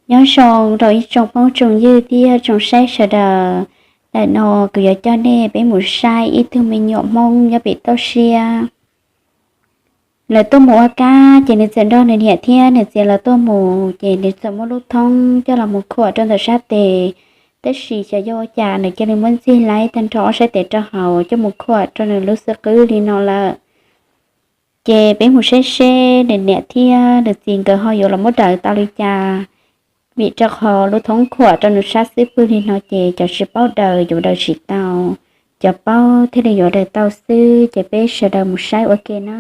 Nyob zoo rau ib tsoom phooj tsoom ywg thiab tsoom saib sawv daws. Ntawm no kuv yuav coj nej peb mus saib ib tug me nyuam Hmoob nyob pem toj siab. Lawv tuaj mus ua kab ces nws txawm nrog nws niam thiab nws txiv lawv tuaj mus ces nws txawm muab lub thoob coj los mus khuam rau ntawm sab tes. Tab sis xyov yog ua cas nws cia li muab ntxig laib tag nrho ob sab tes rau hauv coj mus khuam rau nws lub xub qwb li no lawm. Ces peb mus saib seb nws niam thiab nws txiv nkawd ho yuav los muab daws tau li cas, vim rau qhov lub thoob khuam rau nws sab xub pwg li no ces cov tsis paub daws yuav daws tsis tau, cov paub thiaj li yuav daws tau xwb. Ces peb sawv daws mus saib ua ke na.